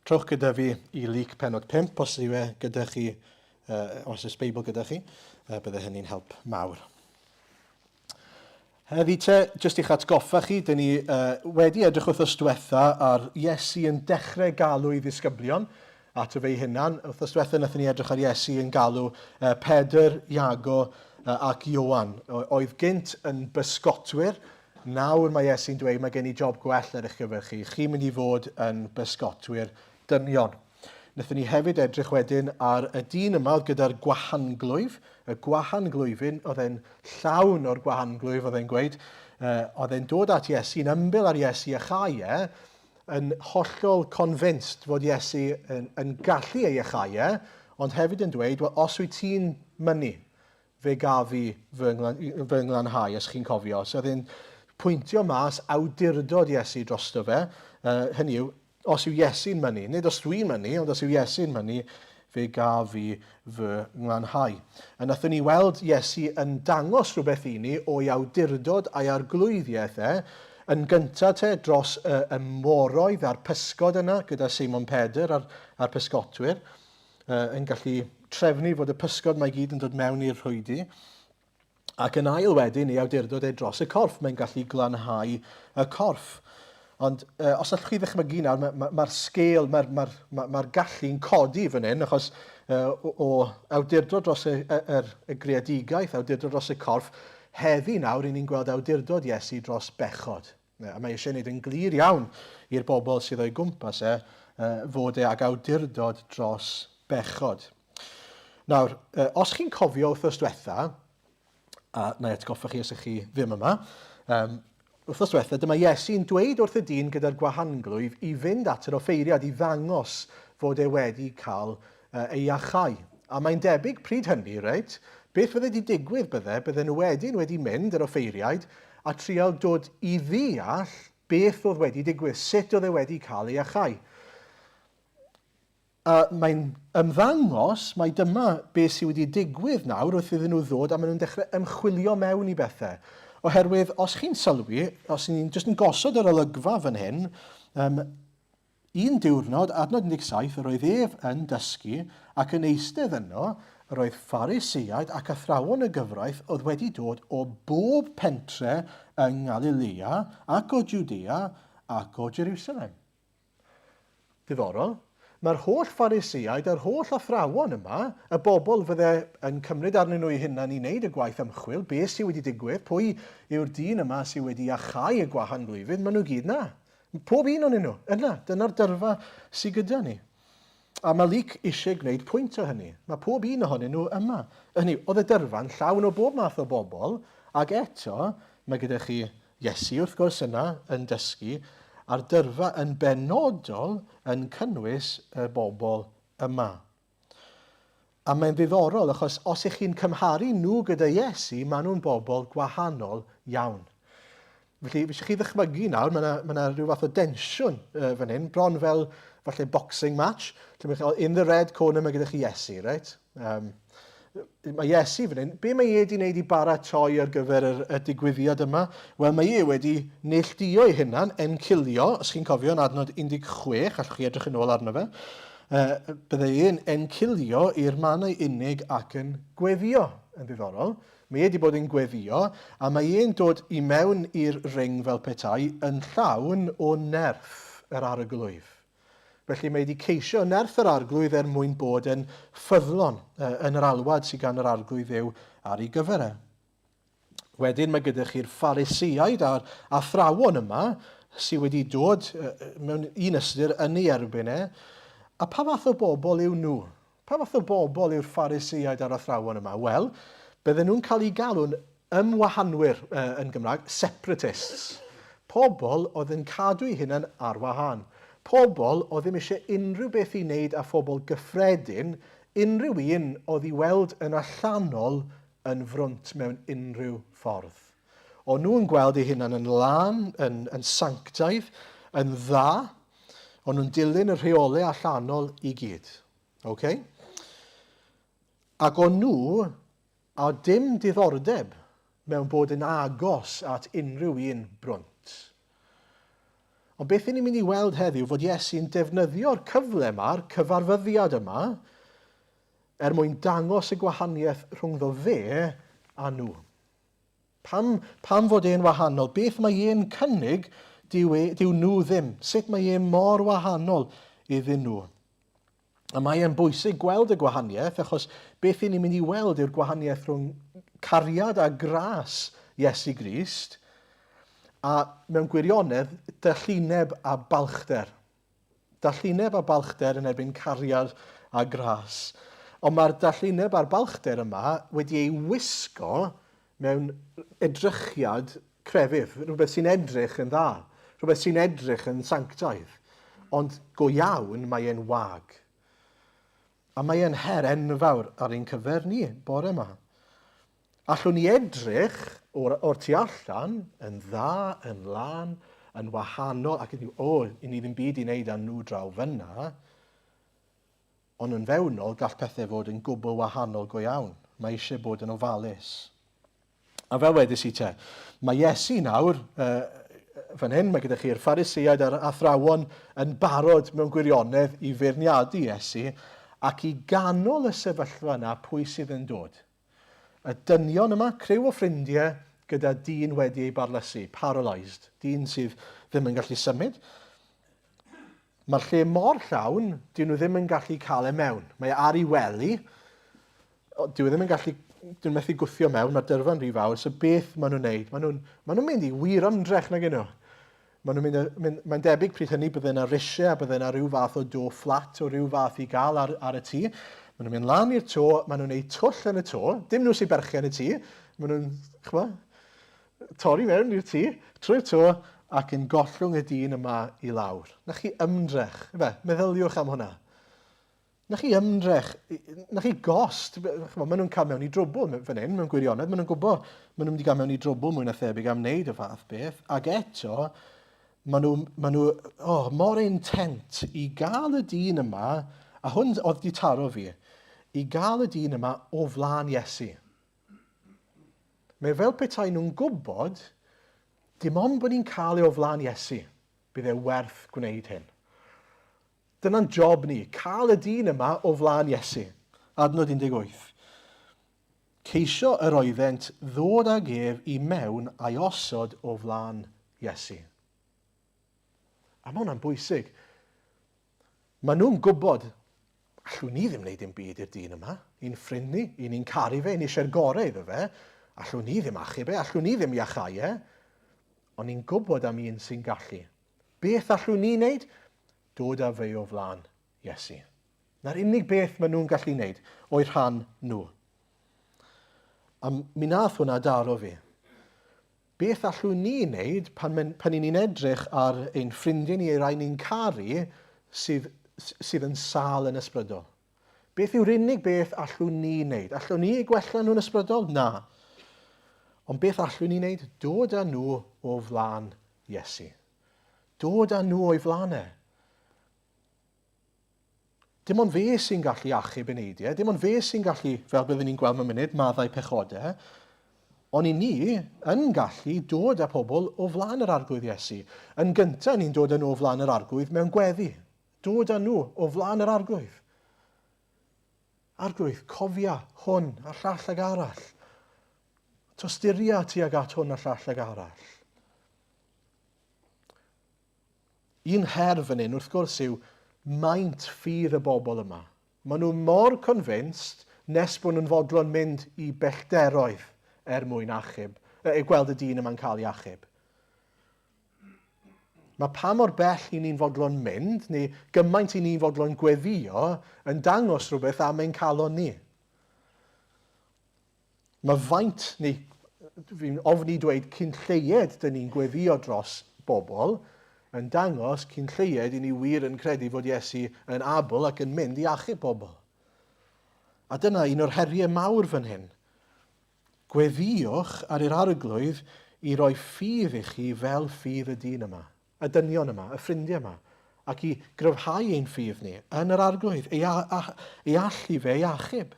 Trowch gyda fi i Luc penod 5 os yw e gyda chi, uh, os oes Beibl gyda chi, uh, bydde hynny'n help mawr. Heddi te, jyst i'ch atgoffa chi, dyn ni uh, wedi edrych wythnos diwetha ar Iesu yn dechrau galw i ddisgyblion ato fe'i hunan. Wythnos diwetha nathon ni edrych ar Iesu yn galw uh, Pedr, Iago uh, ac Ioan. Oedd gynt yn bysgotwyr, nawr mae Iesu'n dweud mae gen i job gwell ar eich gyfer chi. Chi'n mynd i fod yn bysgotwyr dynion. Wnaethon ni hefyd edrych wedyn ar y dyn yma oedd gyda'r gwahanglwyf, y gwahanglwyfyn, oedd e'n llawn o'r gwahanglwyf, oedd e'n gweud, uh, oedd e'n dod at Iesu, yn ymbil ar Iesu a chau e, yn hollol convinced fod Iesu yn, yn gallu ei achau e, ond hefyd yn dweud, wel, os wyt ti'n mynnu, fe gaf fi fy, fy nglanhau, os chi'n cofio. So oedd e'n pwyntio mas awdurdod Iesu drosto fe, uh, hynny yw, Os yw Iesu'n mynnu, nid os dwi'n mynnu, ond os yw Iesu'n mynnu, fe gaf fi fy nglanhau. A nathon ni weld Iesu yn dangos rhywbeth i ni o'i awdurdod a'i arglwyddiaeth e, yn gynta te dros y, y moroedd a'r pysgod yna gyda Seimon Pedr a'r, a'r pysgotwyr, uh, yn gallu trefnu fod y pysgod mae gyd yn dod mewn i'r rhwydi. Ac yn ail wedyn, ei awdurdod e dros y corff. Mae'n gallu glanhau y corff. Ond uh, os allwch chi ddychmygu nawr, mae'r ma, ma, ma sgêl, mae'r ma, ma, ma gallu'n codi fan hyn, achos uh, o, o awdurdod dros y, y, y, y greadigaeth, awdurdod dros y corff, heddi nawr, i ni'n gweld awdurdod Iesu dros bechod. A mae eisiau gwneud yn glir iawn i'r bobl sydd o'i gwmpas e, uh, fod e ag awdurdod dros bechod. Nawr, uh, os chi'n cofio wythnos diwetha, a na i atgoffa chi os ych chi ddim yma, um, wythnos diwetha, dyma Iesu'n dweud wrth y dyn gyda'r gwahanglwyf i fynd at yr offeiriad i ddangos fod e wedi cael uh, ei iachau. A mae'n debyg pryd hynny, reit, beth fydde wedi digwydd bydde, bydden nhw wedyn wedi mynd, yr offeiriaid, a trial dod i ddeall beth oedd wedi digwydd, sut oedd e wedi cael ei iachau. A mae'n ymddangos mai dyma beth sydd wedi digwydd nawr wrth iddyn nhw ddod a maen nhw'n dechrau ymchwilio mewn i bethau. Oherwydd, os chi'n sylwi, os ni'n jyst yn gosod yr olygfa fan hyn, um, un diwrnod, adnod 17, yr oedd ef yn dysgu ac yn eistedd yno, yr oedd Phariseaid ac athrawon y gyfraith oedd wedi dod o bob pentre yng Ngalilea ac o Jwdea ac o Jerusalem. Diddorol. Mae'r holl Phariseaid a'r holl athrawon yma, y bobl fydde yn cymryd arnyn nhw eu hunain i wneud y gwaith ymchwil, beth sydd wedi digwydd, pwy yw'r dyn yma sydd wedi iachau y gwahanglwyfydd, maen nhw gyd 'na. Pob un ohonyn nhw, yna. Dyna'r dyrfa sydd gyda ni. A mae Luc eisiau gwneud pwynt o hynny. Mae pob un ohonyn nhw yma. Hynny, oedd y dyrfa'n llawn o bob math o bobl, ac eto mae gyda chi Iesu, wrth gwrs, yna yn dysgu, a'r dyrfa yn benodol yn cynnwys y bobl yma. A mae'n ddiddorol, achos os ych chi'n cymharu nhw gyda Iesu, maen nhw'n bobl gwahanol iawn. Felly, fi eisiau chi ddychmygu nawr, mae yna, mae yna rhyw fath o densiwn uh, fan hyn, bron fel falle boxing match, lle mae chi, in the red corner mae gyda chi Iesu, right? Um, mae Iesu fan hyn, be mae e wedi wneud i baratoi ar gyfer yr, y digwyddiad yma? Wel, mae e wedi neilltuo ei hunan, encilio, os chi'n cofio yn adnod 16, allwch chi edrych yn ôl arno fe, uh, bydde e'n encilio i'r mannau unig ac yn gweddio, yn ddiddorol. Mae e wedi bod yn gweddio, a mae e'n dod i mewn i'r ring fel petai yn llawn o nerth yr arglwydd. Felly mae wedi ceisio nerth yr Arglwydd er mwyn bod yn ffyddlon yn yr alwad sydd gan yr Arglwydd Dduw ar ei gyfer e. Wedyn mae gyda chi'r Phariseaid a'r athrawon yma sydd wedi dod mewn un ystyr yn ei erbyn e. A pa fath o bobl yw nhw? Pa fath o bobl yw'r Phariseaid a'r athrawon yma? Wel, bydden nhw'n cael eu galw'n ymwahanwyr yn Gymraeg, separatists. Pobl oedd yn cadw eu hunain ar wahân. Pobl oedd ddim eisiau unrhyw beth i wneud â phobl gyffredin, unrhyw un oedd i weld yn allanol yn frwnt mewn unrhyw ffordd. O'n nhw'n gweld eu hunain yn lân, yn, yn sanctaidd, yn dda. O'n nhw'n dilyn y rheolau allanol i gyd. Okay? Ac o'n nhw â dim diddordeb mewn bod yn agos at unrhyw un brwnt. Ond beth ni'n mynd i weld heddiw fod Iesu'n defnyddio'r cyfle yma'r cyfarfyddiad yma, er mwyn dangos y gwahaniaeth rhwngddo fe a nhw. Pam, pam fod e'n wahanol? Beth mae e'n cynnig dyw, e, dyw nhw ddim? Sut mae e mor wahanol iddyn nhw? A mae e'n bwysig gweld y gwahaniaeth, achos beth i ni'n mynd i weld yw'r gwahaniaeth rhwng cariad a gras Iesu Grist, a mewn gwirionedd, dallineb a balchder. Dallineb a balchder yn erbyn cariad a gras. Ond mae'r dallineb a'r balchder yma wedi ei wisgo mewn edrychiad crefydd, rhywbeth sy'n edrych yn dda, rhywbeth sy'n edrych yn sanctaidd, ond go iawn mae e'n wag. A mae e'n her enfawr ar ein cyfer ni bore yma. Allwn ni edrych o'r, or tu allan yn dda, yn lân, yn wahanol, ac yn o, i ni ddim byd i wneud â nhw draw fyna, ond yn fewnol gall pethau fod yn gwbl wahanol go iawn. Mae eisiau bod yn ofalus. A fel wedys i te, mae Iesu nawr, uh, fan hyn, mae gyda chi'r Phariseaid a'r athrawon yn barod mewn gwirionedd i feirniadu Iesu, ac i ganol y sefyllfa yna, pwy sydd yn dod? Y dynion yma, criw o ffrindiau gyda dyn wedi ei barlysu, paralysed, dyn sydd ddim yn gallu symud. Mae'r lle mor llawn, dyn nhw ddim yn gallu cael e mewn. Mae e ar ei wely, dyw e ddim yn gallu, dyn nhw'n methu gwthio mewn, mae'r dyrfa'n rhy fawr, so beth maen nhw'n neud? Maen nhw'n maen nhw mynd i wir ymdrech nag nhw. Maen nhw'n mynd, mynd, mae'n debyg pryd hynny bydde yna risiau a bydde yna rhyw fath o do fflat o rhyw fath i gael ar, ar y tŷ. Maen nhw'n mynd lan i'r to, maen nhw'n neud twll yn y to, dim nhw sy'n berchen y tŷ, maen nhw'n, chmo, torri mewn i'r tŷ, trwy'r to, ac yn gollwng y dyn yma i lawr. Na chi ymdrech, ife? Meddyliwch am hwnna. Na chi ymdrech, na chi gost, chymod, maen nhw'n cael mewn i drwbl fan hyn, mewn gwirionedd, maen nhw'n gwybod, maen nhw'n mynd i gael mewn i drwbl mwy na thebyg am wneud y fath beth, ac eto, maen nhw, maen nhw oh, mor intent i gael y dyn yma, a hwn oedd di taro fi, i gael y dyn yma o flaen Iesu. Mae fel petai nhw'n gwybod, dim ond bod ni'n cael e o flaen Iesu, bydd e werth gwneud hyn. Dyna'n job ni, cael y dyn yma o flaen Iesu. Adnod 18. Ceisio yr oeddent ddod ag ef i mewn a'i osod o flaen Iesu. A mae hwnna'n bwysig. Maen nhw'n gwybod, allwn ni ddim wneud dim byd i'r dyn yma, i'n ffrind ni, i ni'n caru fe, i ni eisiau'r gorau iddo fe, allwn ni ddim achub e, allwn ni ddim iachau e, ond ni'n gwybod am un sy'n gallu. Beth allwn ni wneud? Dod â fe o flaen Iesu. Na'r unig beth maen nhw'n gallu wneud o'i rhan nhw. A mi nath hwnna daro fi. Beth allwn ni wneud pan, men, pan ni'n edrych ar ein ffrindiau ni, ei rai ni'n caru, sydd, sydd yn sâl yn ysbrydol? Beth yw'r unig beth allwn ni wneud? Allwn ni eu gwella nhw'n ysbrydol? Na. Ond beth allwn ni wneud? Dod â nhw o flaen Iesu. Dod â nhw o'i flaen e. Dim ond fe sy'n gallu achub eneidiau, dim ond fe sy'n gallu, fel byddwn ni'n gweld mewn munud, maddau pechodau, ond i ni yn gallu dod â pobl o flaen yr Arglwydd Iesu. Yn gyntaf, ni'n dod â nhw o flaen yr Arglwydd mewn gweddi. Dod â nhw o flaen yr Arglwydd. Arglwydd, cofia hwn a llall ag arall. Tosturia tuag at hwn a llall ag arall. Un her fan hyn, wrth gwrs, yw maint ffydd y bobl yma. Maen nhw mor convinced nes bod nhw'n fodlon mynd i bellteroedd er mwyn achub, e, gweld y dyn yma'n cael ei achub. Mae pa mor bell i ni'n fodlon mynd, neu gymaint i ni'n fodlon gweddio, yn dangos rhywbeth am ein calon ni. Mae faint, neu fi'n ofni dweud cyn lleied dyn ni'n gweddio dros bobl, yn dangos cyn lleied i ni wir yn credu fod Iesu yn abl ac yn mynd i achub bobl. A dyna un o'r heriau mawr fan hyn. Gweddïwch ar yr Arglwydd i roi ffydd i chi fel ffydd y dyn yma, y dynion yma, y ffrindiau yma, ac i gryfhau ein ffydd ni yn yr Arglwydd, ei, a, ei allu fe ei achub.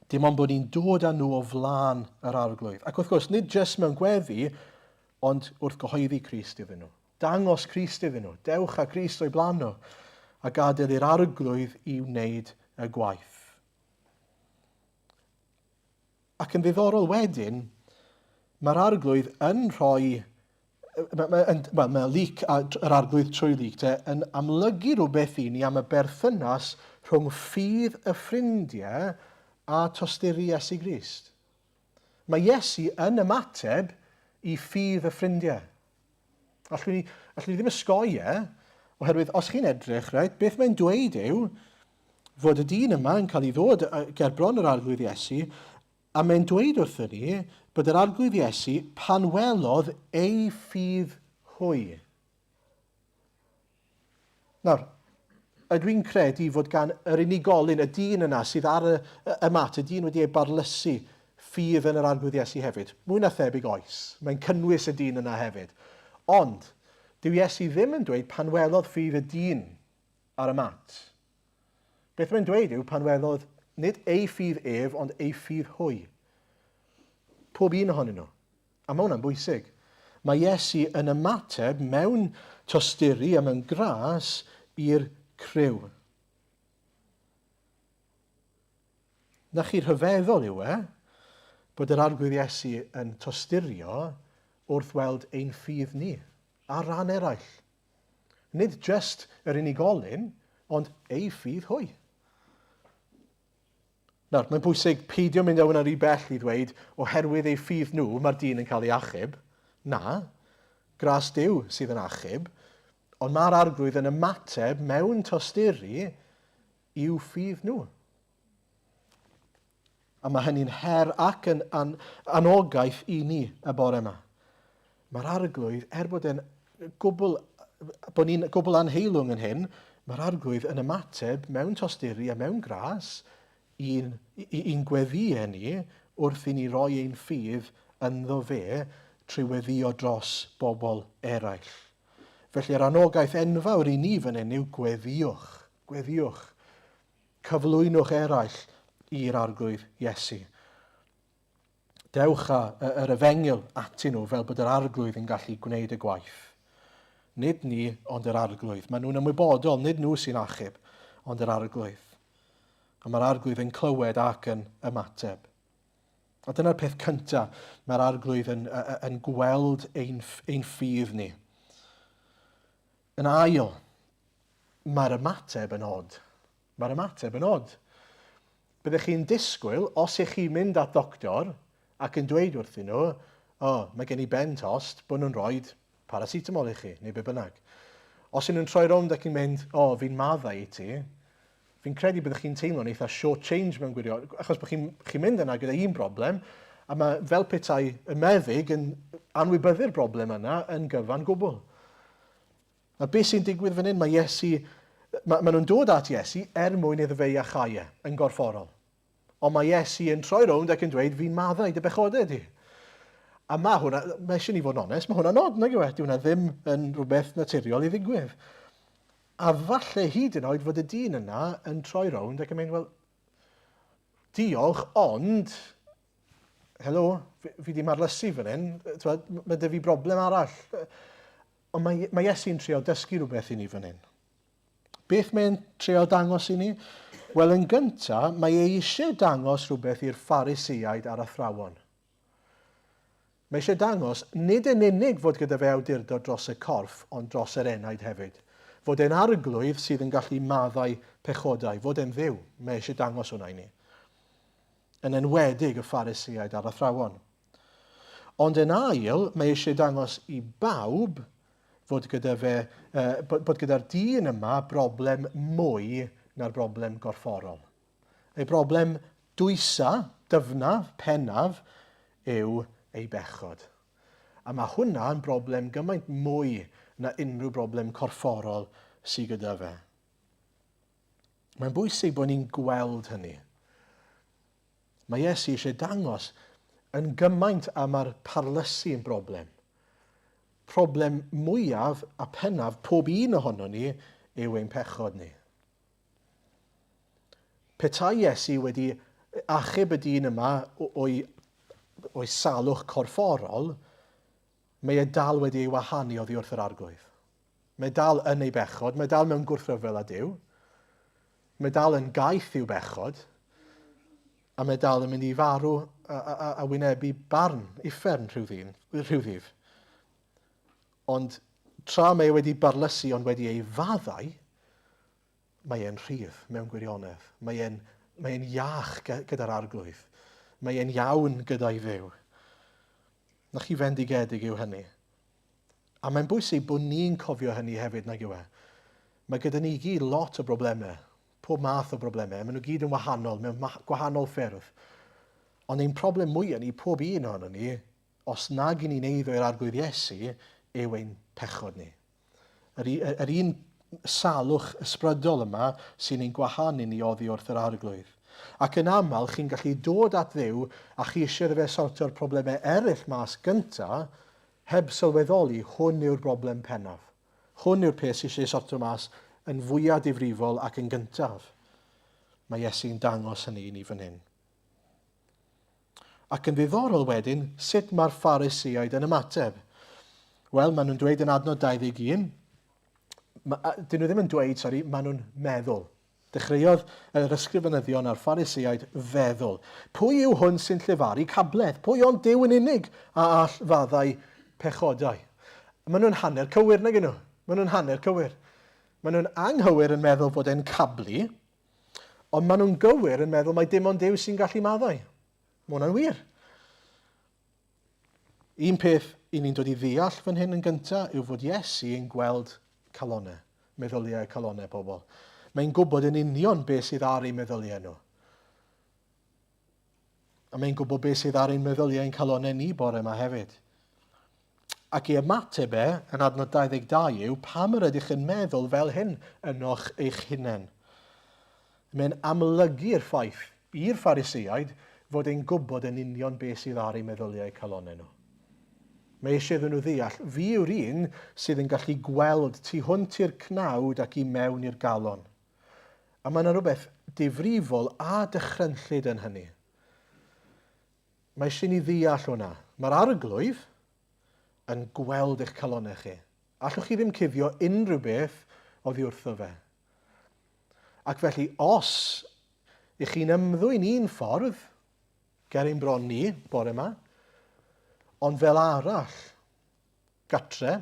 Dim ond bod ni'n dod â nhw o flaen yr Arglwydd. Ac wrth gwrs, nid jyst mewn gweddi, Ond wrth gyhoeddi Crist iddyn nhw. Dangos Crist iddyn nhw. Dewch â Crist o'i blaen nhw a gadael i'r Arglwydd i wneud y gwaith. Ac yn ddiddorol wedyn, mae'r Arglwydd yn rhoi mae, mae, wel, mae Luc, a, yr Arglwydd trwy Luc te, yn amlygu rhywbeth i ni am y berthynas rhwng ffydd y ffrindiau a tosturi Iesu Grist. Mae Iesu yn ymateb i ffydd y ffrindiau. Allwn ni, allwn ni ddim ysgoi e, oherwydd os chi'n edrych, right, beth mae'n dweud yw fod y dyn yma yn cael ei ddod ger bron yr Arglwydd Iesu, a mae'n dweud wrthyn ni bod yr Arglwydd Iesu pan welodd ei ffydd hwy. Nawr, ydw i'n credu fod gan yr unigolyn, y dyn yna sydd ar y, y, y mat, y dyn wedi ei barlysu, ffydd yn yr Arglwydd Iesu hefyd? Mwy na thebyg oes. Mae'n cynnwys y dyn yna hefyd. Ond, dyw Iesu ddim yn dweud pan welodd ffydd y dyn ar y mat. Beth mae'n dweud yw pan welodd nid ei ffydd ef, ond ei ffydd hwy. Pob un ohonyn nhw. A mae hwnna'n bwysig. Mae Iesu yn ymateb mewn tosturi a mewn gras i'r criw. Na chi rhyfeddol yw e, bod yr Arglwydd Iesu yn tosturio wrth weld ein ffydd ni, ar ran eraill. Nid jyst yr unigolyn, ond eu ffydd hwy. Nawr, mae'n bwysig peidio mynd â hwnna'n rhy bell i ddweud, oherwydd eu ffydd nhw, mae'r dyn yn cael ei achub. Na, gras Duw sydd yn achub, ond mae'r Arglwydd yn ymateb mewn tosturi i'w ffydd nhw. A mae hynny'n her ac yn an anogaeth i ni y bore yma. Mae'r Arglwydd, er bod e'n gwbl, bod ni'n gwbl anheilwng yn hyn, mae'r Arglwydd yn ymateb mewn tosturi a mewn gras i'n, i'n gweddïau ni wrth i ni roi ein ffydd ynddo fe trwy weddïo dros bobl eraill. Felly yr anogaeth enfawr i ni fan hyn yw gweddïwch, gweddïwch. Cyflwynwch eraill i'r Arglwydd Iesu. Dewch â yr efengyl atyn nhw fel bod yr Arglwydd yn gallu gwneud y gwaith. Nid ni, ond yr Arglwydd. Maen nhw'n ymwybodol, nid nhw sy'n achub, ond yr Arglwydd. A mae'r Arglwydd yn clywed ac yn ymateb. A dyna'r peth cyntaf, mae'r Arglwydd yn, yn gweld ein, ein ffydd ni. Yn ail, mae'r ymateb yn od. Mae'r ymateb yn od. Byddech chi'n disgwyl, os ych chi'n mynd at ddoctor ac yn dweud wrthyn nhw, o, oh, mae gen i ben tost, bod nhw'n rhoi paracetamol i chi, neu be bynnag. Os ydyn nhw'n troi rownd ac yn mynd, o, oh, fi'n maddau i ti, fi'n credu byddech chi'n teimlo'n eitha short change mewn gwirionedd, achos bod chi'n chi mynd yna gyda un broblem, a mae fel petai y meddyg yn anwybyddu'r broblem yna yn gyfan gwbl. A beth sy'n digwydd fan hyn? Mae Iesu, mae, maen nhw'n dod at Iesu er mwyn iddo fe iachau e, yn gorfforol. Ond mae Iesu yn troi rownd ac yn dweud, fi'n maddau dy bechodau di. A mae hwnna, mae eisiau ni fod yn onest, mae hwnna'n od, nag yw e? Dyw hwnna ddim yn rhywbeth naturiol i ddigwydd. A falle hyd yn oed fod y dyn yna yn troi rownd ac yn mynd, wel, diolch, ond, helo, fi, fi di marlysu fan hyn, mae dy fi broblem arall. Ond mae, mae Iesu'n trio dysgu rhywbeth i ni fan hyn. Beth mae'n trio dangos i ni? Wel, yn gyntaf, mae e eisiau dangos rhywbeth i'r Phariseaid a'r athrawon. Mae eisiau dangos nid yn unig fod gyda fe awdurdod dros y corff, ond dros yr enaid hefyd. Fod e'n arglwydd sydd yn gallu maddau pechodau, fod e'n ddiw. Mae eisiau dangos hwnna i ni. Yn enwedig y Phariseaid a'r athrawon. Ond yn ail, mae eisiau dangos i bawb fod gyda fe, uh, bod, bod gyda'r dyn yma broblem mwy na'r broblem gorfforol. Ei broblem dwysa, dyfnaf, pennaf, yw ei bechod. A mae hwnna yn broblem gymaint mwy na unrhyw broblem corfforol sydd gyda fe. Mae'n bwysig bod ni'n gweld hynny. Mae Iesu eisiau dangos yn gymaint a mae'r parlysu yn broblem. Problem mwyaf a pennaf pob un ohono ni yw ein pechod ni. Petai Iesu wedi achub y dyn yma o'i, o'i salwch corfforol, Mae e dal wedi ei wahanu oddi wrth yr Arglwydd. Mae dal yn ei bechod, mae dal mewn gwrthryfel â Duw. Mae dal yn gaeth i'w bechod, a mae dal yn mynd i farw a, a, a wynebu barn, uffern rhyw, ddyn, rhyw ddydd. Ond tra mae e wedi barlysu ond wedi ei faddau, mae e'n rhydd mewn gwirionedd. Mae e'n mae e'n iach gyda'r arglwydd. Mae e'n iawn gyda'i ddew. Na chi fendigedig yw hynny. A mae'n bwysig bod ni'n cofio hynny hefyd, nag yw e? Mae gyda ni gyd lot o broblemau, pob math o broblemau, maen nhw gyd yn wahanol, mewn gwahanol ffyrdd. Ond ein problem mwyaf ni, pob un ohono ni, os nag i ni'n eiddo i'r Arglwydd Iesu, yw ein pechod ni. Yr, yr un salwch ysbrydol yma sy'n ein gwahanu ni oddi wrth yr Arglwydd. Ac yn aml, chi'n gallu dod at Dduw a chi eisiau iddo fe sortio'r problemau eraill mas gynta, Heb sylweddoli, hwn yw'r broblem pennaf. Hwn yw'r peth sydd eisiau ei sortio mas yn fwyaf difrifol ac yn gyntaf. Mae Iesu'n dangos hynny i ni fan hyn. Ac yn ddiddorol wedyn, sut mae'r Phariseaid yn ymateb? Wel, maen nhw'n dweud yn adnod 21, ma, dyn nhw ddim yn dweud, sori, maen nhw'n meddwl. Dechreuodd yr ysgrifenyddion a'r Phariseaid feddwl, Pwy yw hwn sy'n llefaru cabledd? Pwy ond Duw yn unig a all faddau pechodau? Maen nhw'n hanner cywir, nag nhw? Maen nhw'n hanner cywir. Maen nhw'n anghywir yn meddwl fod e'n cablu, ond maen nhw'n gywir yn meddwl mai dim ond Duw sy'n gallu maddau. Mae hwnna'n wir. Un peth i ni'n dod i ddeall fan hyn yn gyntaf yw fod Iesu yn gweld calonnau, meddyliau calonnau pobl. Mae'n gwybod yn union beth sydd ar eu meddyliau nhw. A mae'n gwybod beth sydd ar ein meddyliau ein calonnau ni bore yma hefyd. Ac ei ymateb e yn adnod 22 yw, pam yr ydych yn meddwl fel hyn ynoch eich hunain? Mae'n amlygu'r ffaith i'r Phariseaid fod e'n gwybod yn union beth sydd ar eu meddyliau calonnau nhw. Mae eisiau iddyn nhw ddeall, fi yw'r un sydd yn gallu gweld tu hwnt i'r cnawd ac i mewn i'r galon. A mae yna rhywbeth difrifol a dychrynllyd yn hynny. Mae eisiau ni ddeall hwnna. Mae'r arglwydd yn gweld eich calonnau chi. Allwch chi ddim cuddio unrhyw beth oddi wrtho fe. Ac felly, os ych chi'n ymddwyn un ffordd, ger ein bron ni, bore yma, ond fel arall, gatre,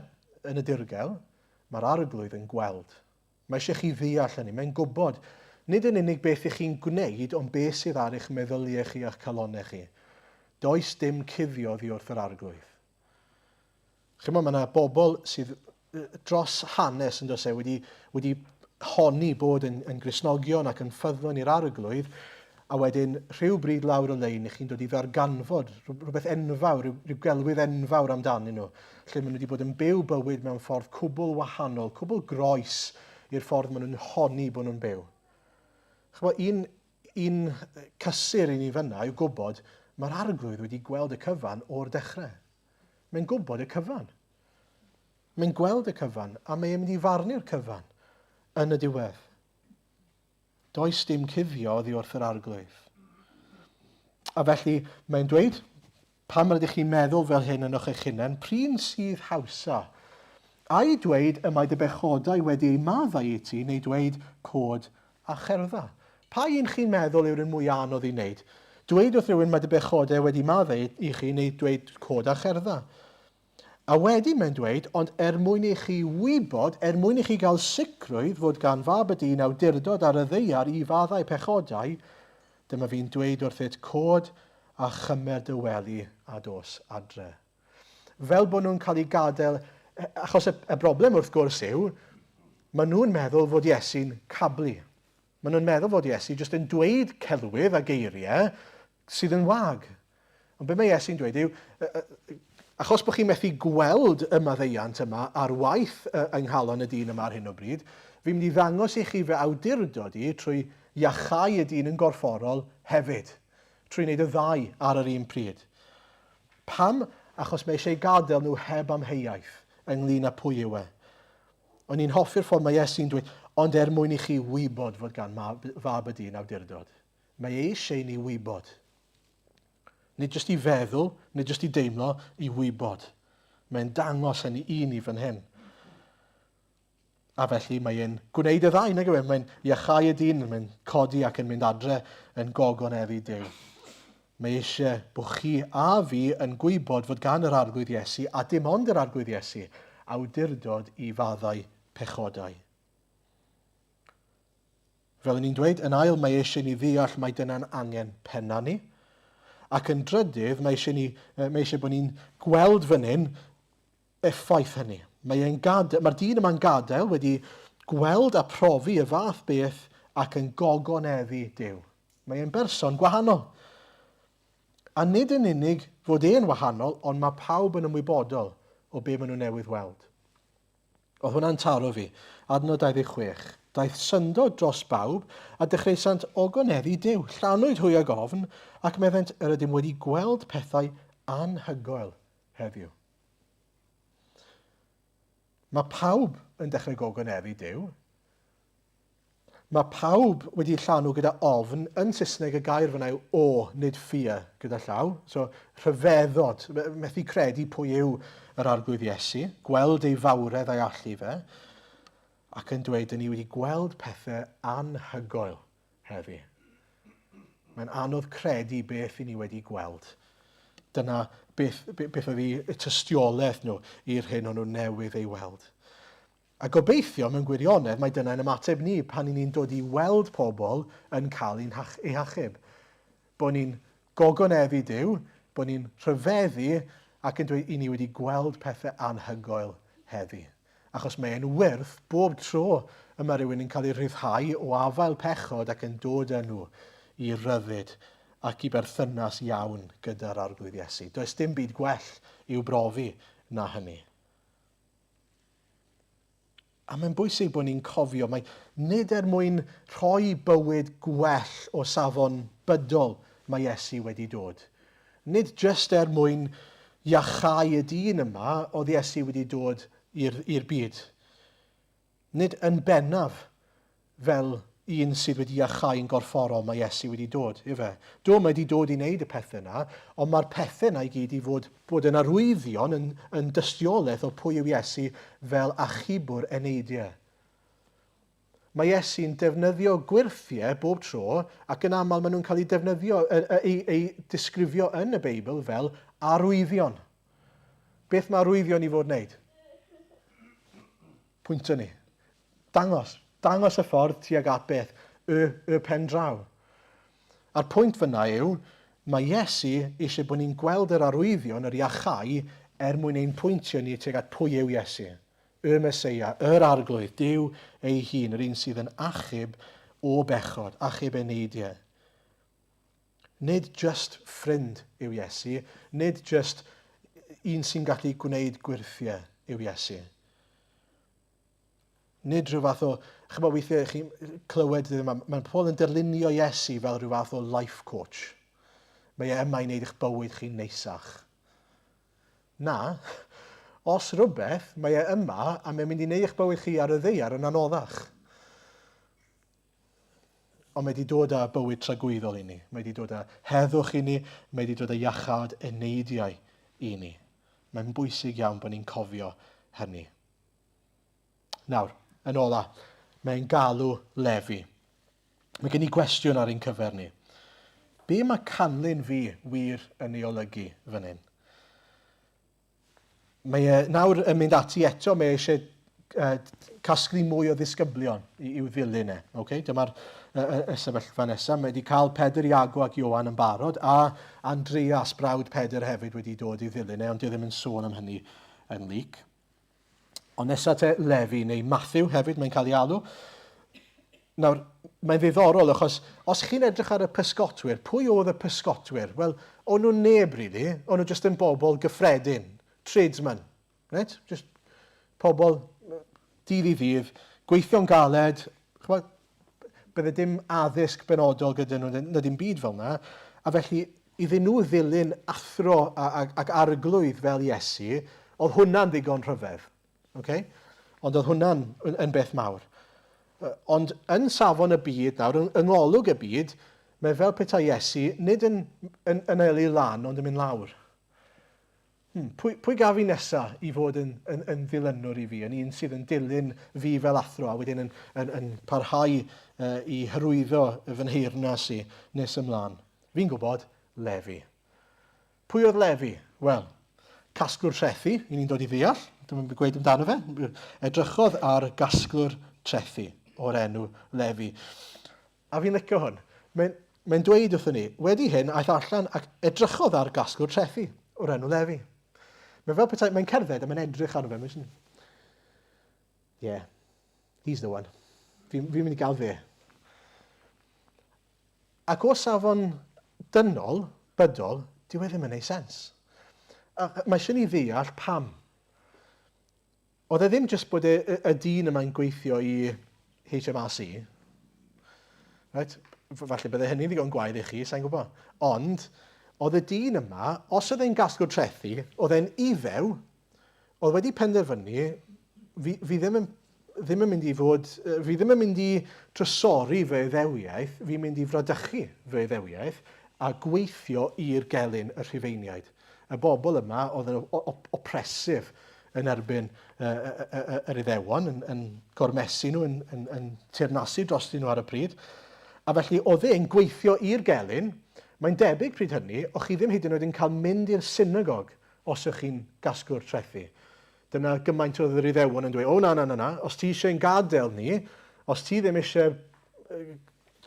yn y dirgel, mae'r arglwydd yn gweld. Mae eisiau chi ddeall hynny, mae'n gwybod, nid yn unig beth ych chi'n gwneud, ond beth sydd ar eich meddyliau chi a'ch calonnau chi. Does dim cuddio oddi wrth yr arglwydd. Chimod, mae yna bobl sydd dros hanes yn does e, wedi, wedi honni bod yn, yn Gristnogion ac yn ffyddlon i'r arglwydd, a wedyn rhyw bryd lawr y lein i chi'n dod i ddarganfod rhywbeth enfawr, rhyw, rhyw gelwydd enfawr amdanyn nhw, lle maen nhw wedi bod yn byw bywyd mewn ffordd cwbl wahanol, cwbl groes i'r ffordd maen nhw'n honni bod nhw'n byw. Chymod, un, un cysur i ni fyna yw gwybod mae'r arglwydd wedi gweld y cyfan o'r dechrau. Mae'n gwybod y cyfan. Mae'n gweld y cyfan, a mae'n mynd i farnu'r cyfan yn y diwedd. Does dim cuddio oddi wrth yr arglwydd. A felly mae'n dweud, pam rydych chi'n meddwl fel hyn yn o'ch eich hunain, prin sydd hawsa? Ai dweud y mae dy bechodau wedi eu maddau i ti, neu dweud cod a cherdda. Pa un chi'n meddwl yw'r un mwyaf anodd i wneud? Dweud wrth rywun mae dy bechodau wedi maddau i chi neu dweud cod a cherdda? A wedyn mae'n dweud, ond er mwyn i chi wybod, er mwyn i chi gael sicrwydd fod gan Fab y Dyn awdurdod ar y ddaear i faddau pechodau, dyma fi'n dweud wrthyt, cod a chymer dy wely a dos adre. Fel bod nhw'n cael eu gadael, achos y, y broblem wrth gwrs yw, maen nhw'n meddwl fod Iesu'n cablu. Maen nhw'n meddwl fod Iesu jyst yn dweud celwydd a geiriau sydd yn wag. Ond be mae Iesu'n dweud yw, achos bod chi'n methu gweld y maddeuant yma ar waith yng nghalon y dyn yma ar hyn o bryd, fi'n mynd i ddangos i chi fy awdurdod i trwy iachau y dyn yn gorfforol hefyd. Trwy wneud y ddau ar yr un pryd. Pam? Achos mae eisiau eu gadael nhw heb amheuaeth ynglyn â pwy yw e. O'n i'n hoffi'r ffordd mae Iesu'n dweud, ond er mwyn i chi wybod fod gan Fab y Dyn awdurdod. Mae e eisiau i ni wybod. Nid jyst i feddwl, nid jyst i deimlo, i wybod. Mae'n dangos hynny i ni fan hyn. A felly mae e'n gwneud y ddau, nag yw e? Mae'n iachau y dyn, mae'n codi ac yn mynd adre yn gogoneddu Duw. Mae eisiau bod chi a fi yn gwybod fod gan yr Arglwydd Iesu, a dim ond yr Arglwydd Iesu, awdurdod i faddau pechodau. Fel o'n i'n dweud, yn ail, mae eisiau ni ddeall mai dyna'n angen penna ni. Ac yn drydydd, mae eisiau, ni, mae eisiau bod ni'n gweld fan hyn effaith hynny. Mae e'n gadael, mae'r dyn yma'n gadael wedi gweld a profi y fath beth ac yn gogoneddu Duw. Mae e'n berson gwahanol. A nid yn unig fod e'n wahanol, ond mae pawb yn ymwybodol o be maen nhw newydd weld. Oedd hwnna'n taro fi. Adnod 26. Daeth syndod dros bawb, a dechreusant ogoneddu Duw. Llanwyd hwy ag ofn, ac meddent, Yr ydym wedi gweld pethau anhygoel heddiw. Mae pawb yn dechrau gogoneddu Duw. Mae pawb wedi llanw gyda ofn, yn Saesneg y gair fyna yw awe, nid fear, gyda llaw. So, rhyfeddod, methu credu pwy yw yr Arglwydd Iesu, gweld ei fawredd a'i allu fe, ac yn dweud, dyn ni wedi gweld pethau anhygoel heddi. Mae'n anodd credu beth i ni wedi gweld. Dyna beth, beth oedd eu tystiolaeth nhw i'r hyn o'n nhw newydd ei weld. A gobeithio, mewn gwirionedd, mai dyna'n ymateb ni pan 'y ni'n dod i weld pobl yn cael eu eu hachub. Bod ni'n gogoneddu Duw, bod ni'n rhyfeddu ac yn dweud, 'Y ni wedi gweld pethau anhygoel heddi. Achos mae e'n wyrth bob tro y mae rhywun yn cael ei rhyddhau o afael pechod ac yn dod â nhw i ryddid ac i berthynas iawn gyda'r Arglwydd Iesu. Does dim byd gwell i'w brofi na hynny. A mae'n bwysig bod ni'n cofio mai nid er mwyn rhoi bywyd gwell o safon bydol mae Iesu wedi dod. Nid jyst er mwyn iachau y dyn yma oedd Iesu wedi dod i'r byd. Nid yn bennaf fel un sydd wedi iachau yn gorfforol mae Iesu wedi dod, ife? Do, mae wedi dod i wneud y pethau yna, ond mae'r pethau yna i gyd i fod, bod yn arwyddion, yn, yn dystiolaeth o pwy yw Iesu fel achubwr eneidiau. Mae Iesu'n defnyddio gwyrthiau bob tro, ac yn aml maen nhw'n cael eu defnyddio, eu, eu disgrifio yn y Beibl fel arwyddion. Beth mae arwyddion i fod wneud? Pwyntio ni. Dangos. Dangos y ffordd tuag at beth? Y, y pen draw. A'r pwynt fyna yw, mae Iesu eisiau bod ni'n gweld yr arwyddion, yr iachau, er mwyn ein pwyntio ni tuag at pwy yw Iesu. Y Meseia, yr Arglwydd, Duw ei hun, yr un sydd yn achub o bechod, achub eneidiau. Nid jyst ffrind yw Iesu, nid jyst un sy'n gallu gwneud gwyrthiau yw Iesu. Nid rhyw fath o, chymod weithiau chi'n clywed ddim, mae, mae pobl yn darlunio Iesu fel rhyw fath o life coach. Mae e yma i wneud eich bywyd chi'n neisach. Na, os rhywbeth, mae e yma a mae'n mynd i wneud eich bywyd chi ar y ddeiar yn anoddach. Ond mae wedi dod â bywyd tragwyddol i ni. Mae wedi dod â heddwch i ni. Mae wedi dod â iachâd eneidiau i ni. Mae'n bwysig iawn bod ni'n cofio hynny. Nawr, yn ola, mae'n galw Lefi. Mae gen i gwestiwn ar ein cyfer ni. Be mae canlyn fi wir yn ei olygu fan hyn? Mae e nawr yn mynd ati eto, mae e eisiau casglu mwy o ddisgyblion i'w ddilyn e. Okay? Dyma'r y, y, y sefyllfa nesaf. Mae wedi cael Pedr, Iago ac Ioan yn barod, a Andreas, brawd Pedr hefyd wedi dod i ddilyn e, ond di ddim yn sôn am hynny yn Luc. Ond nesaf te Lefi, neu Matthew hefyd mae'n cael ei alw. Nawr, mae'n ddiddorol achos os chi'n edrych ar y pysgotwyr, pwy oedd y pysgotwyr? Wel, o'n nhw'n neb, really. O'n nhw jyst yn bobl gyffredin, tradesmen, right? Just pobl dydd i ddydd, gweithio'n galed, chymod, bydde dim addysg benodol gyda nhw, na dim byd fel yna. A felly, iddyn nhw ddilyn athro ac arglwydd fel Iesu, oedd hwnna'n ddigon rhyfedd. Okay? Ond oedd hwnna'n yn, yn beth mawr. Ond yn safon y byd nawr, yng, yng ngolwg y byd, mae fel petai Iesu nid yn, yn, yn elu lan, ond yn mynd lawr. pwy, pwy gaf fi nesa i fod yn, yn, yn ddilynwr i fi, yn un sydd yn dilyn fi fel athro a wedyn yn, yn, yn parhau uh, i hyrwyddo fy nheyrnas i nes ymlaen? Fi'n gwybod, Lefi. Pwy oedd Lefi? Wel, casglwr trethi, i ni'n dod i ddeall, dwi'n mynd gweud amdano fe. Edrychodd ar gasglwr trethi o'r enw Lefi. A fi'n licio hwn. Mae'n mae dweud wrthyn ni, wedi hyn aeth allan ac edrychodd ar gasglwr trethi o'r enw Lefi. Mae fel petai, mae'n cerdded a mae'n edrych arno fe. Mae'n yeah, he's the one. Fi'n fi mynd i gael fe. Ac o safon dynol, bydol, dyw e ddim yn neud sens. A mae eisiau ni ddeall pam. Oedd e ddim jyst bod e, y, y dyn yma'n gweithio i HMRC. Right? Falle bydde hynny'n ddigon gwael i chi, sa'n gwybod. Ond, oedd y dyn yma, os oedd e'n gasglwr trethi, oedd e'n iddew, oedd wedi penderfynu, fi, fi ddim yn, ddim yn mynd i fod, fi ddim yn mynd i drysori fy iddewiaeth, fi'n mynd i fradychu fy iddewiaeth a gweithio i'r gelyn y Rhufeiniaid. Y bobl yma oedd yn oppressive yn erbyn yr Iddewon, yn, yn gormesu nhw, yn, yn, yn teyrnasu drostyn nhw ar y pryd. A felly oedd e'n gweithio i'r gelyn. Mae'n debyg pryd hynny, o'ch chi ddim hyd yn oed yn cael mynd i'r synagog os ych chi'n gasglu'r trethi. Dyna gymaint oedd yr Iddewon yn dweud, o na, na, na, na, os ti eisiau ein gadael ni, os ti ddim eisiau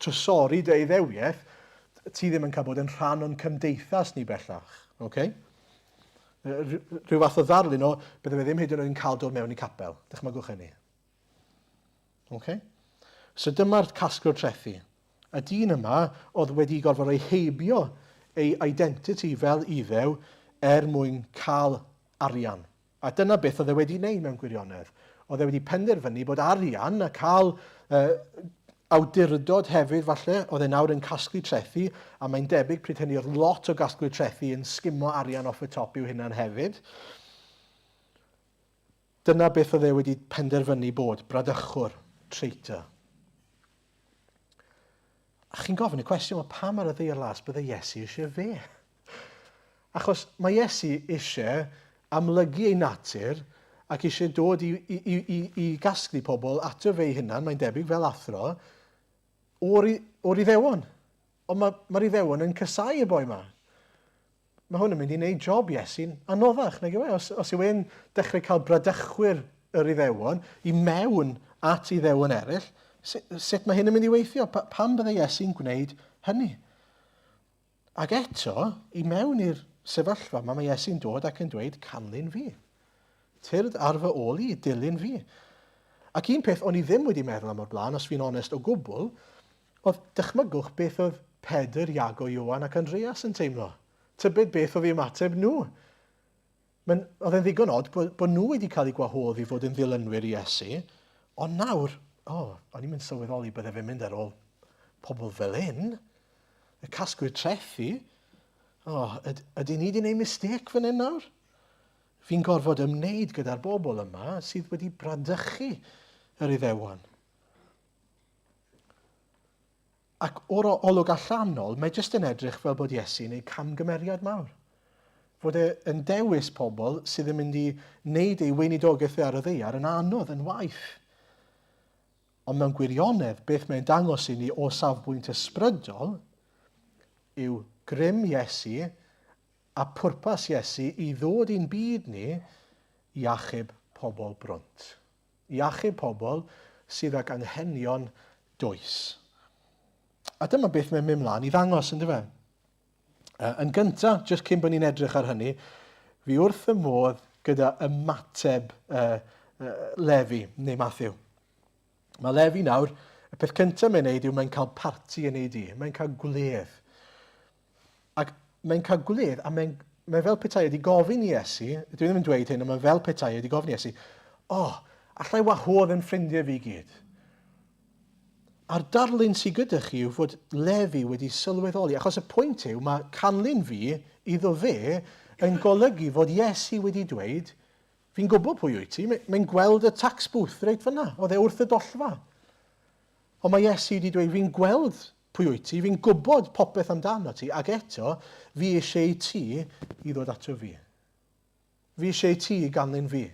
trysori dy Iddewiaeth, ti ddim yn cael bod yn rhan o'n cymdeithas ni bellach. Okay? Rhyw fath o ddarlun o, bydde fe ddim hyd yn oed yn cael dod mewn i capel. Dychmygwch hynny. Okay? So dyma'r casglwr trethi. Y dyn yma oedd wedi gorfod rhoi heibio ei identity fel Iddew er mwyn cael arian. A dyna beth oedd e wedi wneud mewn gwirionedd. Oedd e wedi penderfynu bod arian a cael uh, awdurdod hefyd falle, oedd e nawr yn casglu trethi, a mae'n debyg pryd hynny oedd lot o gasglu trethi yn sgimo arian off y top i'w hunan hefyd. Dyna beth oedd e wedi penderfynu bod, bradychwr, traitor. A chi'n gofyn y cwestiwn, pam ar y ddaear las bydde Iesu eisiau fe? Achos mae Iesu eisiau amlygu ei natur ac eisiau dod i, i, i, i, i gasglu pobl ato fe ei hunan, mae'n debyg fel athro, o'r, o'r Iddewon. Ond mae'r ma Iddewon yn casau y boi ma. Mae hwn yn mynd i wneud job Iesu'n anoddach, nag yw e? Os, os yw e'n dechrau cael bradychwyr yr Iddewon i mewn at Iddewon eraill, sut, sut mae hyn yn mynd i weithio? Pa, pam bydde Iesu'n gwneud hynny? Ac eto, i mewn i'r sefyllfa yma, mae Iesu'n dod ac yn dweud, canlyn fi. Tyrd ar fy ôl i, dilyn fi. Ac un peth o'n i ddim wedi meddwl am o'r blaen, os fi'n onest o gwbl, Oedd, dychmygwch beth oedd Pedr, Iago, Ioan ac Andreas yn teimlo. Tybed beth oedd eu ymateb nhw? Mae'n, oedd e'n ddigon od bod, bod nhw wedi cael eu gwahodd i fod yn ddilynwyr i Iesu, ond nawr, o, oh, o'n i'n mynd sylweddoli bydde fe'n mynd ar ôl pobl fel hyn, y casgwyr trethi. O, oh, yd, ydy ni wedi gwneud mistake fan hyn nawr? Fi'n gorfod ymwneud gyda'r bobl yma sydd wedi bradychu yr Iddewon. Ac o'r olwg allanol, mae jyst yn edrych fel bod Iesu'n ei camgymeriad mawr. Fod e yn dewis pobl sydd yn mynd i wneud ei weinidogaeth e ar y ddaear yn anodd, yn waith. Ond mewn gwirionedd, beth mae'n dangos i ni o safbwynt ysbrydol yw grym Iesu a pwrpas Iesu i ddod i'n byd ni i achub pobl brwnt. I achub pobl sydd ag anghenion dwys. A dyma beth mae'n mynd mlaen i ddangos, ynddo fe? Yn gyntaf, jyst cyn bod ni'n edrych ar hynny, fi wrth y modd gyda ymateb uh, uh, Lefi, neu Matthew. Mae Lefi nawr, y peth cyntaf mae'n neud yw mae'n cael parti yn ei di, mae'n cael gwledd. Ac mae'n cael gwledd, a mae'n mae fel petai wedi gofyn i Iesu, dwi ddim yn dweud hyn, ond mae fel petai wedi gofyn i Iesu, o, oh, allai wahodd yn ffrindiau fi gyd. A'r darlun sydd gyda chi yw fod Lefi wedi sylweddoli, achos y pwynt yw mae canlyn fi iddo fe yn golygu fod Iesu wedi dweud, fi'n gwybod pwy wyt ti, mae'n gweld y tax booth reit fyna, oedd e wrth y dollfa. Ond mae Iesu wedi dweud, fi'n gweld pwy wyt ti, fi'n gwybod popeth amdano ti, ac eto, fi eisiau i ti i ddod ato fi. Fi eisiau i ti ganlyn fi.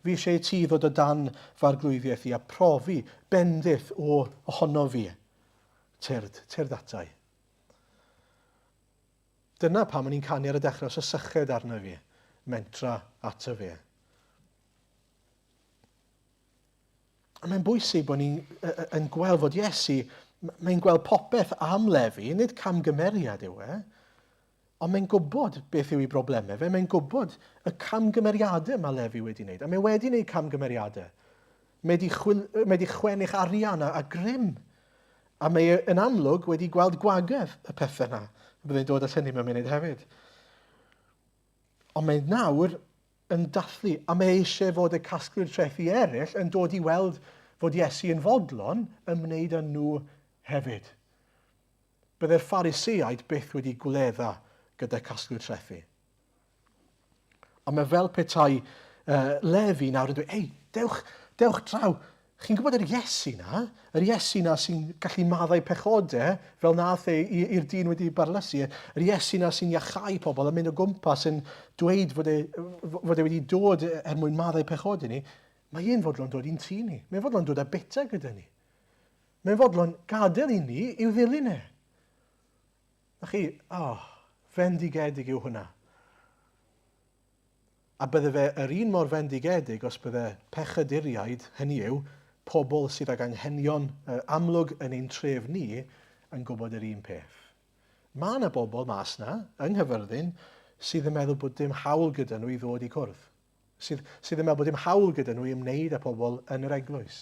Fi eisiau i ti ddod o dan f'arglwyddiaeth i a profi bendith o ohono fi. Tyrd, tyrd atai. Dyna pam o'n i'n canu ar y dechrau, os oes syched arno fi, mentra ato fe. A mae'n bwysig bod ni'n yn gweld fod Iesu, mae'n gweld popeth am Lefi, nid camgymeriad yw e, ond mae'n gwybod beth yw ei broblemau fe, mae'n gwybod y camgymeriadau mae Lefi wedi wneud, a mae wedi wneud camgymeriadau. Mae wedi, chwil, mae wedi chwennych arian a, a grym, a mae e yn amlwg wedi gweld gwagedd y pethau yna. Byddai'n dod at hynny mewn munud hefyd. Ond mae nawr yn dathlu, a mae eisiau fod y casglwyr trethi eraill yn dod i weld fod Iesu yn fodlon ymwneud â nhw hefyd. Byddai'r Phariseaid byth wedi gwledda gyda casglwyr trethi. Ond mae fel petai uh, Lefi nawr yn dweud, ei, dewch, dewch draw, Chi'n gwybod yr Iesu 'na? Yr Iesu 'na sy'n gallu maddau pechodau fel nath e i'r dyn wedi barlysu. Yr Iesu 'na sy'n iachau pobl a mynd o gwmpas yn dweud fod e, fod e wedi dod er mwyn maddau pechodau ni. Mae e'n fodlon dod i'n tŷ ni. Mae'n fodlon dod â bita gyda ni. Mae'n fodlon gadael i ni i'w ddilyn e. Na chi, oh, fendigedig yw hwnna. A bydde fe yr un mor fendigedig os bydde pechaduriaid, hynny yw, pobl sydd ag anghenion amlwg yn ein tref ni, yn gwybod yr un peth. Mae yna bobl mas 'na, yng Nghaerfyrddin, sydd yn meddwl bod dim hawl gyda nhw i ddod i cwrdd. Sydd, sydd yn meddwl bod dim hawl gyda nhw i ymwneud â pobl yn yr eglwys.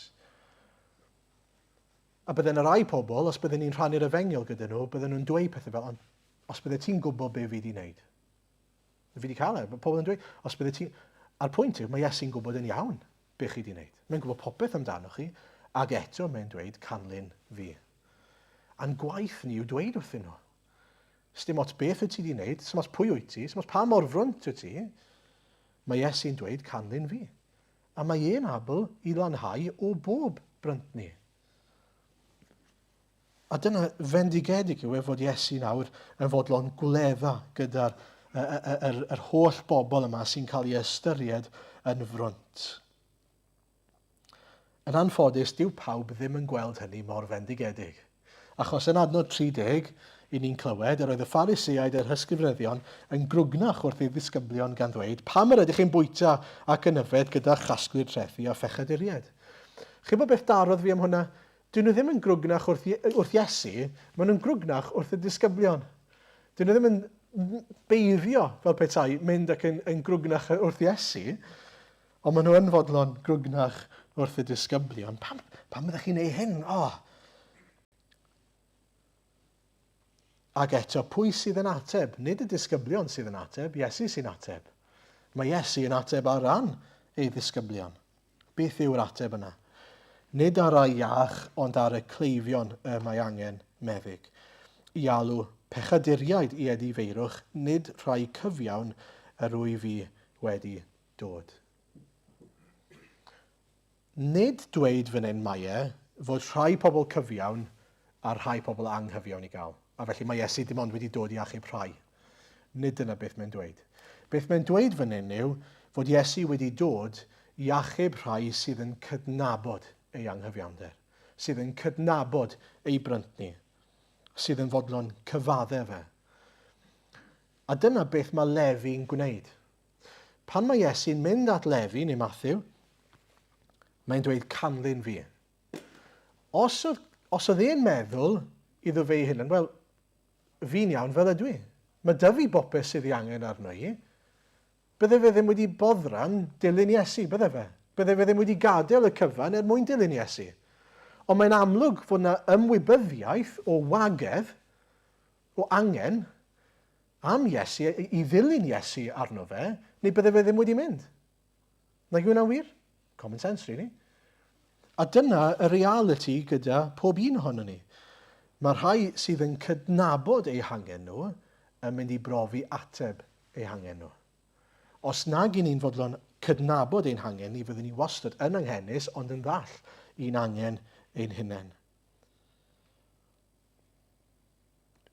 A bydde yna rai pobl, os bydden ni'n rhannu'r efengyl gyda nhw, bydden nhw'n dweud pethau fel, ond os bydde ti'n gwybod be fi wedi wneud, Fi wedi cael e. Mae pobl yn dweud, os bydde ti... A'r pwynt yw, mae Iesu'n gwybod yn iawn be chi wedi wneud. Mae'n gwybod popeth amdanoch chi, ac eto mae'n dweud, canlyn fi. A'n gwaith ni yw dweud wrthyn nhw. Sdim ots beth wyt ti wedi wneud, sdim ots pwy wyt ti, sdim ots pa mor frwnt wyt ti, mae Iesu'n dweud, canlyn fi. A mae e'n abl i lanhau o bob bryntni. A dyna fendigedig yw e fod Iesu nawr yn fodlon gwledda gyda'r yr, yr, yr holl bobl yma sy'n cael ei ystyried yn frwnt. Yn anffodus, dyw pawb ddim yn gweld hynny mor fendigedig. Achos yn adnod 30, i ni'n clywed, yr oedd y Phariseaid a'r hysgrifenyddion yn grwgnach wrth ei ddisgyblion gan ddweud, pam yr ydych chi'n bwyta ac yn yfed gyda chasglu'r trethi a phechaduriaid? Chi'n bod beth darodd fi am hwnna? Dyn nhw ddim yn grwgnach wrth, wrth Iesu, maen nhw'n grwgnach wrth y disgyblion. Dyn nhw ddim yn beiddio fel petai mynd ac yn, yn grwgnach wrth Iesu, ond maen nhw yn fodlon grwgnach wrth y disgyblion. Pam, pam ydych chi'n ei hyn? Oh. Ac eto, pwy sydd yn ateb? Nid y disgyblion sydd yn ateb, Iesu sy'n ateb. Mae Iesu yn ateb ar ran ei ddisgyblion. Beth yw'r ateb yna? Nid ar rai iach, ond ar y cleifion y mae angen meddyg. I alw pechaduriaid i edifeirwch, nid rhai cyfiawn yr wyf fi wedi dod. Nid dweud fan hyn mae e fod rhai pobl cyfiawn a rhai pobl anghyfiawn i gael, a felly mae Iesu dim ond wedi dod i achub rhai. Nid dyna beth mae'n dweud. Beth mae'n dweud fan hyn yw fod Iesu wedi dod i achub rhai sydd yn cydnabod ei anghyfiawnder, sydd yn cydnabod ei bryntni, sydd yn fodlon cyfaddef fe. A dyna beth mae Lefi'n gwneud. Pan mae Iesu'n mynd at Lefi, neu Matthew, mae'n dweud canlyn fi. Os oedd, os oedd e'n meddwl iddo fe ei hunan, wel, Fi'n iawn fel ydw i. Mae 'da fi bopeth sydd ei angen arno i. Bydde fe ddim wedi boddran dilyn Iesu, bydde fe? Bydde fe ddim wedi gadael y cyfan er mwyn dilyn Iesu. Ond mae'n amlwg fod 'na ymwybyddiaeth o wagedd, o angen, am Iesu, i ddilyn Iesu arno fe, neu bydde fe ddim wedi mynd. Nag yw hwnna'n wir? Common sense, really. A dyna y realiti gyda pob un ohonon ni. Mae rhai sydd yn cydnabod eu hangen nhw yn mynd i brofi ateb eu hangen nhw. Os nag i ni'n fodlon cydnabod ein hangen ni, fyddwn ni wastad yn anghenus ond yn ddall i'n angen ein hunain.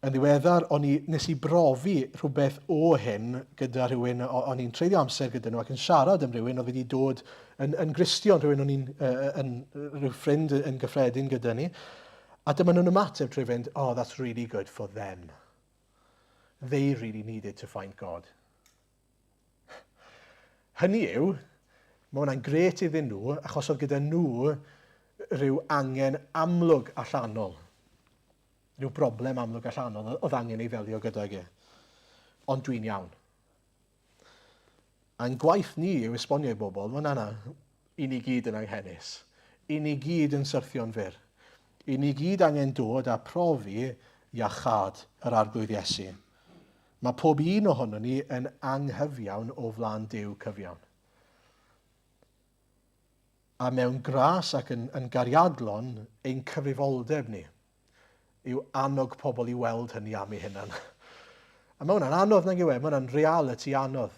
Yn ddiweddar, o'n i, nes i brofi rhywbeth o hyn gyda rhywun, o'n i'n treulio amser gyda nhw ac yn siarad am rhywun oedd wedi dod yn, yn Gristion, rhywun o'n i'n, uh, yn, rhyw ffrind yn gyffredin gyda ni. A dyma nhw'n ymateb trwy fynd, oh, that's really good for them. They really needed to find God. Hynny yw, mae hwnna'n grêt iddyn nhw, achos oedd gyda nhw rhyw angen amlwg allanol. Rhyw broblem amlwg allanol oedd angen ei ddelio gydag e. Ond dwi'n iawn. A'n gwaith ni yw esbonio i bobl, wel na na, i ni gyd yn anghenus. I ni gyd yn syrthio'n fyr. I ni gyd angen dod a profi iachâd yr Arglwydd Iesu. Mae pob un ohonon ni yn anghyfiawn o flaen Duw cyfiawn. A mewn gras ac yn, yn gariadlon, ein cyfrifoldeb ni yw annog pobl i weld hynny am eu hunan. A mae hwnna'n anodd nag yw e, mae hwnna'n reality anodd.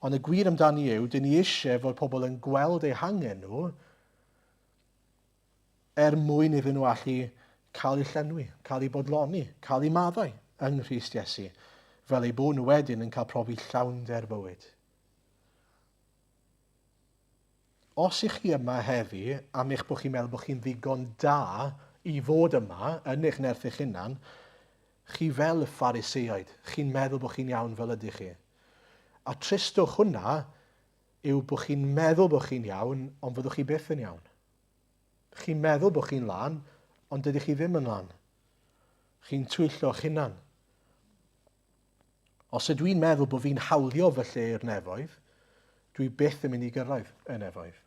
Ond y gwir amdani yw, dyn ni eisiau fod pobl yn gweld eu hangen nhw er mwyn iddyn nhw allu cael eu llenwi, cael eu bodloni, cael eu maddau yng Nghrist Iesu, fel eu bod nhw wedyn yn cael profi llawnder bywyd. Os ych chi yma heddi am eich bod chi'n meddwl bod chi'n ddigon da i fod yma yn eich nerth eich hunan, chi fel y Phariseaid, chi'n meddwl bod chi'n iawn fel ydych chi. A tristwch hwnna yw bod chi'n meddwl bod chi'n iawn, ond fyddwch chi byth yn iawn. Chi'n meddwl bod chi'n lân, ond dydych chi ddim yn lân. Chi'n twyllo'ch hunan. Os ydw i'n meddwl bod fi'n hawlio fy lle i'r nefoedd, dwi byth yn mynd i gyrraedd y nefoedd.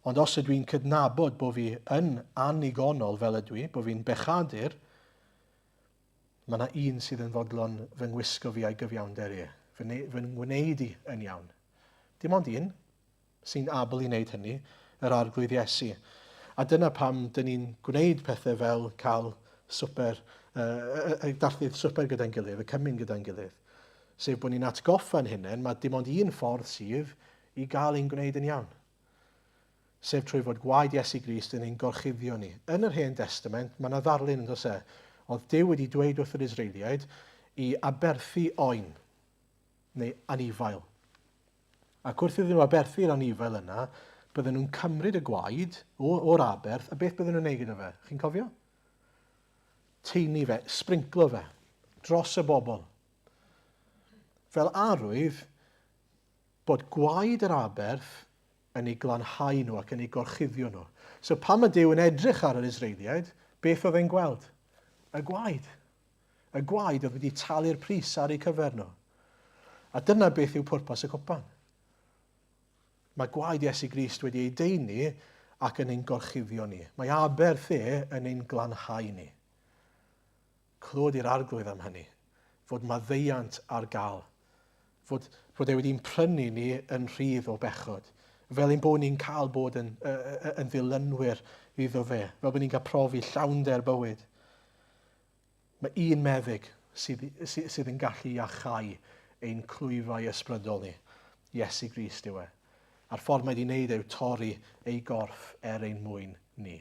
Ond os ydw i'n cydnabod bod fi yn annigonol fel ydw i, bod fi'n bechadur, mae yna un sydd yn fodlon fy ngwisgo fi a'i gyfiawnder i, fy, fy ngwneud i yn iawn. Dim ond un, sy'n abl i wneud hynny, yr Arglwydd Iesu. A dyna pam dyn ni'n gwneud pethau fel cael swper, uh, dathlu'r swper gyda'n gilydd, y cymun gyda'n gilydd. Sef bod ni'n atgoffa'n hunain, mae dim ond un ffordd sydd i gael ein gwneud yn iawn. Sef trwy fod gwaed Iesu Grist yn ein gorchuddio ni. Yn yr Hen Destament, mae yna ddarlun yn does e? Oedd Duw wedi dweud wrth yr Israeliaid i aberthu oen, neu anifail. Ac wrth iddyn nhw aberthu'r anifail yna, bydden nhw'n cymryd y gwaed o'r aberth, a beth bydden nhw'n neud gyda fe? Chi'n cofio? Teini fe, sbrinclo fe, dros y bobl. Fel arwydd bod gwaed yr aberth yn eu glanhau nhw ac yn eu gorchuddio nhw. So pan mae Duw yn edrych ar yr Israeliaid, beth oedd e'n gweld? Y gwaed. Y gwaed oedd wedi talu'r pris ar eu cyfer nhw. A dyna beth yw pwrpas y cwpan. Mae gwaed Iesu Grist wedi ei deini ac yn ein gorchuddio ni. Mae aberth e yn ein glanhau ni. Clod i'r Arglwydd am hynny, fod maddeuant ar gael, fod, fod e wedi'n prynu ni yn rhydd o bechod, fel ein bod ni'n cael bod yn, yn ddilynwyr iddo fe, fel bod ni'n cael profi llawnder bywyd. Mae un meddyg sydd, sydd yn gallu iachau ein clwyfau ysbrydol ni. Iesu Grist yw e. A'r ffordd mae wedi wneud e yw torri ei gorff er ein mwyn ni.